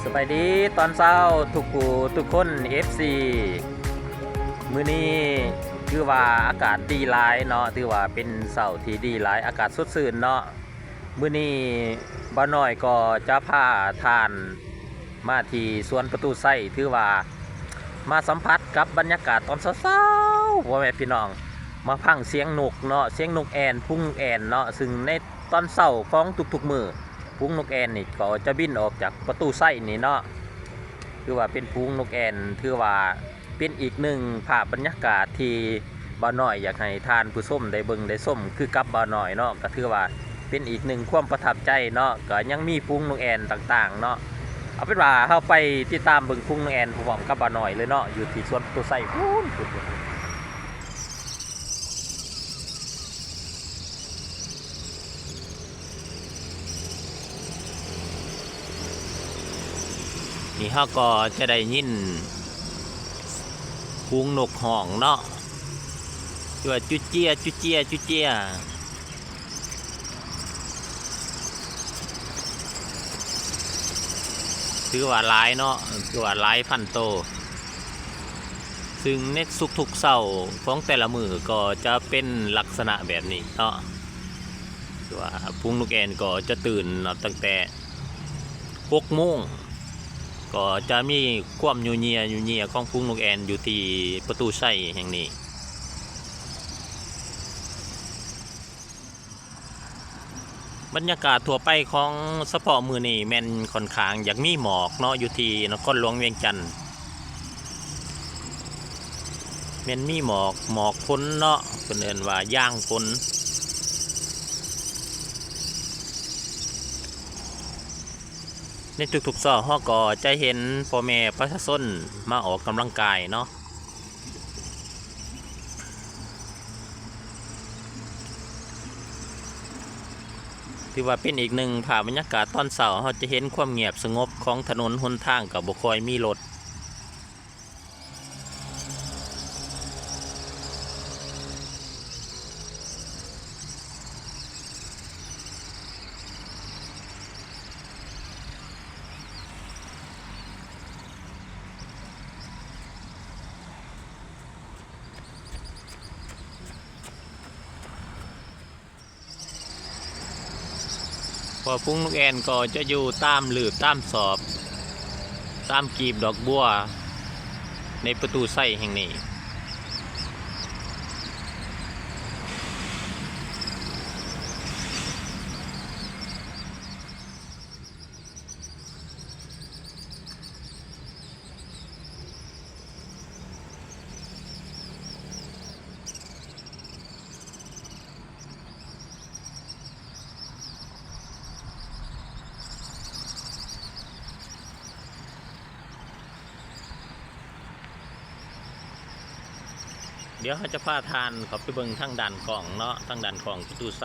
ສະບາຍດີຕອນເຊົ້າທຸກຜູ້ທຸກຄົນ ເອັຟຊີ ມື້ນີ້ຖືວ່າອາກາດດີຫຼາຍເນາະ ຖືວ່າເປັນເຊົ້າທີ່ດີຫຼາຍ ອາກາດສົດຊື່ນເນາະ. ມື້ນີ້ບ່າວນ້ອຍກໍຈະພາທ່ານມາທີ່ສວນປະຕູໄຊ ຖືວ່າມາສຳຜັດກັບບັນຍາກາດຕອນເຊົ້າໆ ພໍ່ແມ່ພີ່ນ້ອງ ມາຟັງສຽງນົກເນາະ ສຽງນົກແອ່ນ ຝູງນົກແອ່ນເນາະ ຊຶ່ງໃນຕອນເຊົ້າຂອງທຸກໆມື້ ຝູງນົກແອ່ນນີ້ກໍຈະບິນອອກຈາກປະຕູໄຊນີ້ເນາະ ຖືວ່າເປັນຝູງນົກແອ່ນ ຖືວ່າ ເປັນອີກໜຶ່ງພາບບັນຍາກາດທີ່ບ່າວນ້ອຍຢາກໃຫ້ທ່ານຜູ້ຊົມໄດ້ເບິ່ງໄດ້ຊົມຄືກັບບ່າວນ້ອຍເນາະ ກໍຖືວ່າເປັນອີກໜຶ່ງຄວາມປະທັບໃຈເນາະ ກໍຍັງມີຝູງນົກແອ່ນຕ່າງໆເນາະ. ເອົາເປັນວ່າເຮົາໄປຕິດຕາມເບິ່ງຝູງນົກແອ່ນພ້ອມໆກັບບ່າວນ້ອຍເລີຍເນາະ ຢູ່ທີ່ສວນປະຕູໄຊພຸ້ນ. ນີ້ເຮົາກໍຈະໄດ້ຍິນຝູງນົກຮ້ອງເນາະ ທີ່ວ່າຈຸເຈຍ ຈຸເຈຍ ຈຸເຈຍ ຖືວ່າຫຼາຍເນາະ ຖືວ່າຫຼາຍພັນໂຕ ຊຶ່ງໃນທຸກໆເຊົ້າຂອງແຕ່ລະມື້ກໍຈະເປັນລັກສະນະແບບນີ້ເນາະ ຄືວ່າຝູງນົກແອ່ນກໍຈະຕື່ນເນາະ ຕັ້ງແຕ່ຫົກໂມງ ກໍຈະມີຄວາມຍູ້ເຍີຍ ຍູ້ເຍີຍຂອງຝູງນົກແອ່ນຢູ່ທີ່ປະຕູໄຊແຫ່ງນີ້. ບັນຍາກາດທົ່ວໄປຂອງສະເພາະມື້ນີ້ແມ່ນຂ້ອນຂ້າງຢາກມີໝອກເນາະ ຢູ່ທີ່ນະຄອນຫຼວງວຽງຈັນ ແມ່ນມີໝອກ ໝອກຝົນເນາະ ເພິ່ນເອີ້ນວ່າຢາງຝົນ. ໃນທຸກໆເຊົ້າເຮົາກໍຈະເຫັນພໍ່ແມ່ປະຊາຊົນມາອອກກຳລັງກາຍເນາະ. ຖືວ່າເປັນອີກໜຶ່ງພາບບັນຍາກາດຕອນເຊົ້າ ເຮົາຈະເຫັນຄວາມງຽບສະຫງົບຂອງຖະໜົນຫົນທາງ ກໍບໍ່ຄ່ອຍມີລົດ. ເພາະຝູງນົກແອ່ນກໍຈະຢູ່ຕາມລືບຕາມຊອກ ຕາມກີບດອກບົວໃນປະຕູໄຊແຫ່ງນີ້. ດຽວເຮົາຈະພາທ່ານເຂົ້າໄປເບິ່ງທາງດ້ານກ້ອງເນາະ ທາງດ້ານກ້ອງປະຕູໄຊ.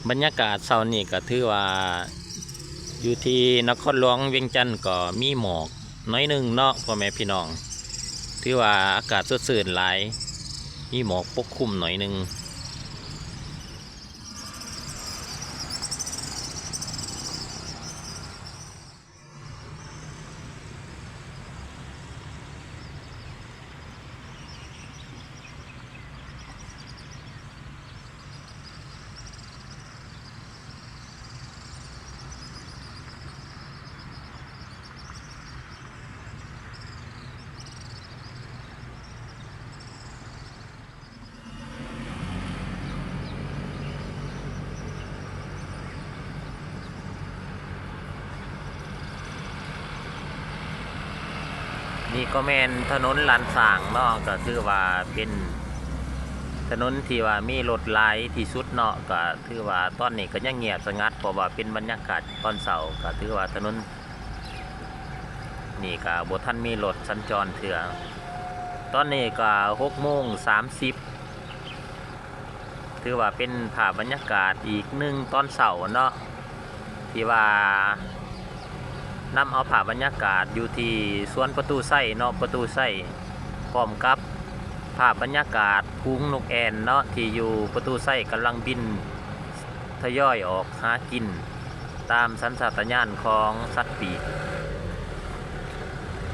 ບັນຍາກາດເຊົ້ານີ້ກໍຖືວ່າ ຢູ່ທີ່ນະຄອນຫຼວງວຽງຈັນກໍມີໝອກໜ້ອຍໜຶ່ງເນາະ ພໍ່ແມ່ພີ່ນ້ອງ, ຖືວ່າອາກາດສົດຊື່ນຫຼາຍ, ມີໝອກປົກຄຸມໜ້ອຍໜຶ່ງ. ນີ້ກໍແມ່ນຖະໜົນລ້ານຊ້າງເນາະ, ກໍຖືວ່າເປັນຖະໜົນທີ່ວ່າມີລົດຫຼາຍທີ່ສຸດເນາະ, ກໍຖືວ່າຕອນນີ້ກໍຍັງງຽບສະຫງັດ ເພາະວ່າເປັນບັນຍາກາດຕອນເຊົ້າ, ກໍຖືວ່າຖະໜົນ ນີ້ກະບໍ່ທັນມີລົດສັນຈອນເທື່ອ. ຕອນນີ້ກະຫົກໂມງສາມສິບ ຖືວ່າເປັນພາບບັນຍາກາດອີກໜຶ່ງຕອນເຊົ້າເນາະ ທີ່ວ່ານຳເອົາພາບບັນຍາກາດຢູ່ທີ່ສວນປະຕູໄຊເນາະ, ປະຕູໄຊ ພ້ອມກັບພາບບັນຍາກາດຝູງນົກແອ່ນເນາະ ທີ່ຢູ່ປະຕູໄຊກຳລັງບິນ ທະຍອຍອອກຫາກິນຕາມສັນຊາດຕະຍານຂອງສັດປີກ.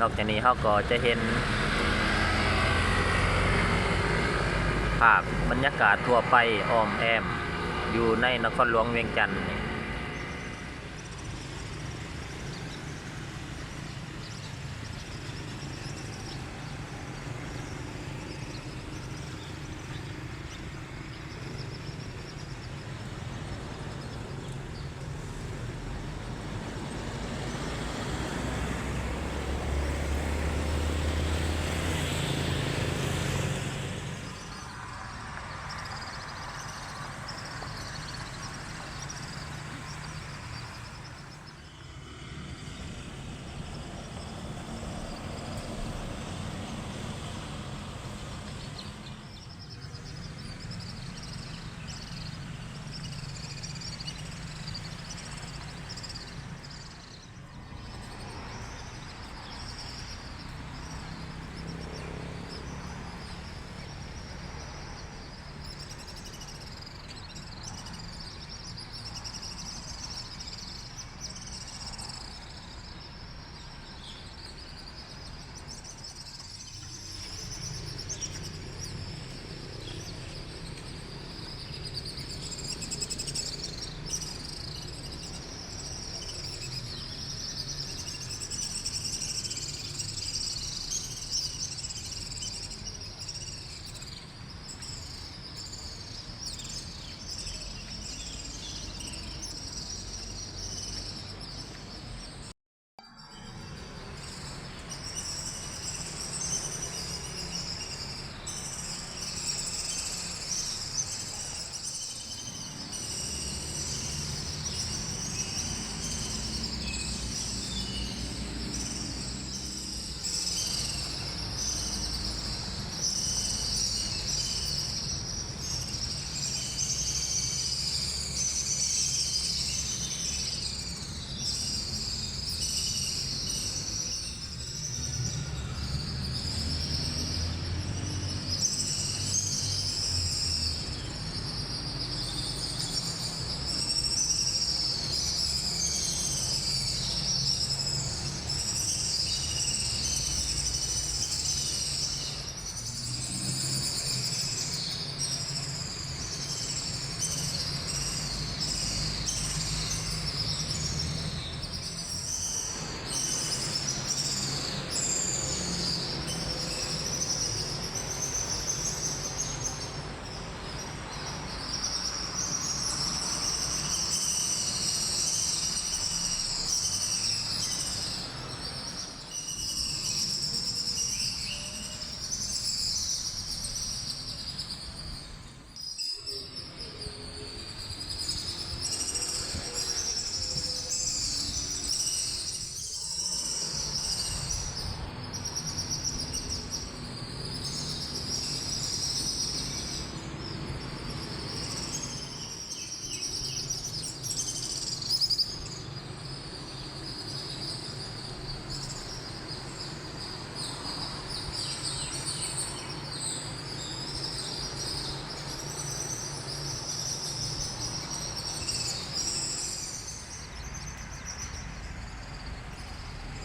ນອກຈາກນີ້ເຮົາກໍຈະເຫັນພາບບັນຍາກາດທົ່ວໄປອ້ອມແອ້ມຢູ່ໃນນະຄອນຫຼວງວຽງຈັນນີ້.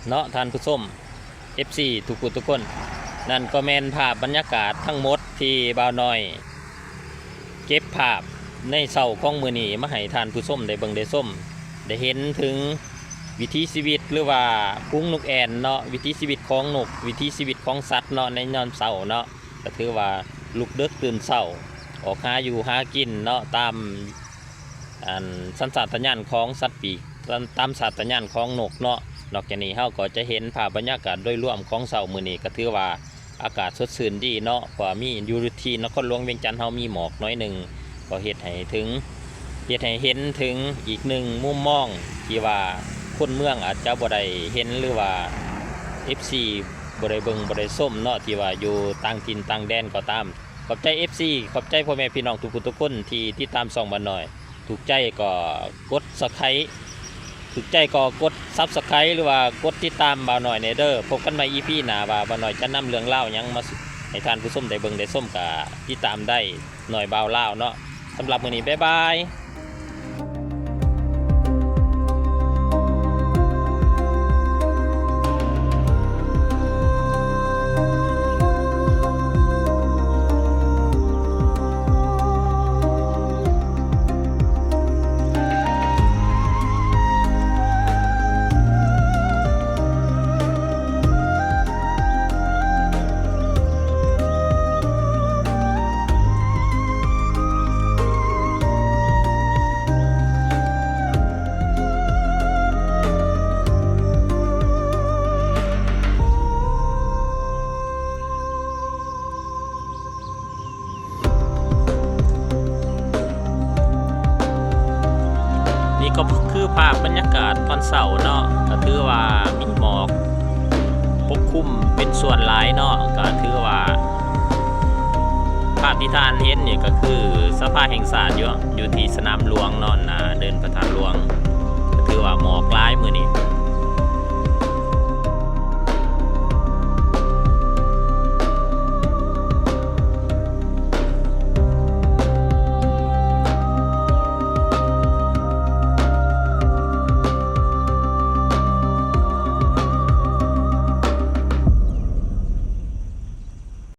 ເນາະທ່ານຜູ້ຊົມ ເອັຟຊີ ທຸກຜູ້ທຸກຄົນ. ນັ້ນກໍແມ່ນພາບບັນຍາກາດທັງໝົດທີ່ບ່າວນ້ອຍເກັບພາບໃນເຊົ້າຂອງມື້ນີ້ມາໃຫ້ທ່ານຜູ້ຊົມໄດ້ເບິ່ງໄດ້ຊົມ ໄດ້ເຫັນເຖິງວິຖີຊີວິດ ຫຼືວ່າຝູງນົກແອ່ນເນາະ, ວິຖີຊີວິດຂອງນົກ ວິຖີຊີວິດຂອງສັດເນາະ ໃນຍາມເຊົ້າເນາະ. ກໍຖືວ່າລຸກເດິກຕື່ນເຊົ້າ ອອກຫາຢູ່ຫາກິນເນາະ ຕາມ ອັນ ສັນຊາດຕະຍານຂອງສັດປີກ ຕາມ ຕາມຊາດຕະຍານຂອງນົກເນາະ. ນອກຈາກນີ້ເຮົາກໍຈະເຫັນພາບບັນຍາກາດໂດຍລວມຂອງເຊົ້າມື້ນີ້ ກໍຖືວ່າອາກາດສົດຊື່ນດີເນາະ ເພາະວ່າມີ ຢູ່ທີ່ນະຄອນຫຼວງວຽງຈັນເຮົາມີໝອກໜ້ອຍໜຶ່ງ ກໍເຮັດໃຫ້ເຖິງ ເຮັດໃຫ້ເຫັນເຖິງອີກໜຶ່ງມຸມມອງທີ່ວ່າຄົນເມືອງອາດຈະບໍ່ໄດ້ເຫັນ ຫຼືວ່າ ເອັຟຊີ ບໍ່ໄດ້ເບິ່ງບໍ່ໄດ້ຊົມເນາະ ທີ່ວ່າຢູ່ຕ່າງຖິ່ນຕ່າງແດນກໍຕາມ. ຂອບໃຈ ເອັຟຊີ ຂອບໃຈພໍ່ແມ່ພີ່ນ້ອງທຸກຜູ້ທຸກຄົນທີ່ຕິດຕາມຊ່ອງບ່າວນ້ອຍ. ຖືກໃຈກໍກົດຊັບສະໄຄ ຖືກໃຈກໍກົດຊັບສະໄຄ ຫຼືວ່າກົດຕິດຕາມບ່າວນ້ອຍແດ່ເດີ. ພົບກັນໃໝ່ ອີພີ ໜ້າ ວ່າບ່າວນ້ອຍຈະນຳເລື່ອງລາວຫຍັງມາໃຫ້ທ່ານຜູ້ຊົມໄດ້ເບິ່ງໄດ້ຊົມ ກໍຕິດຕາມໄດ້ ນ້ອຍບ່າວລາວເນາະ. ສຳລັບມື້ນີ້ ບາຍບາຍ. ນີ້ກໍຄືພາບບັນຍາກາດຕອນເຊົ້າເນາະ, ກໍຖືວ່າມີໝອກປົກຄຸມເປັນສ່ວນຫຼາຍເນາະ. ກໍຖືວ່າພາບທີ່ທ່ານເຫັນນີ້ກໍຄືສະພາແຫ່ງຊາດຢູ່ ຢູ່ທີ່ສະໜາມຫຼວງເນາະ, ໜ້າເດີ່ນພະທາດຫຼວງ. ກໍຖືວ່າໝອກຫຼາຍມື້ນີ້.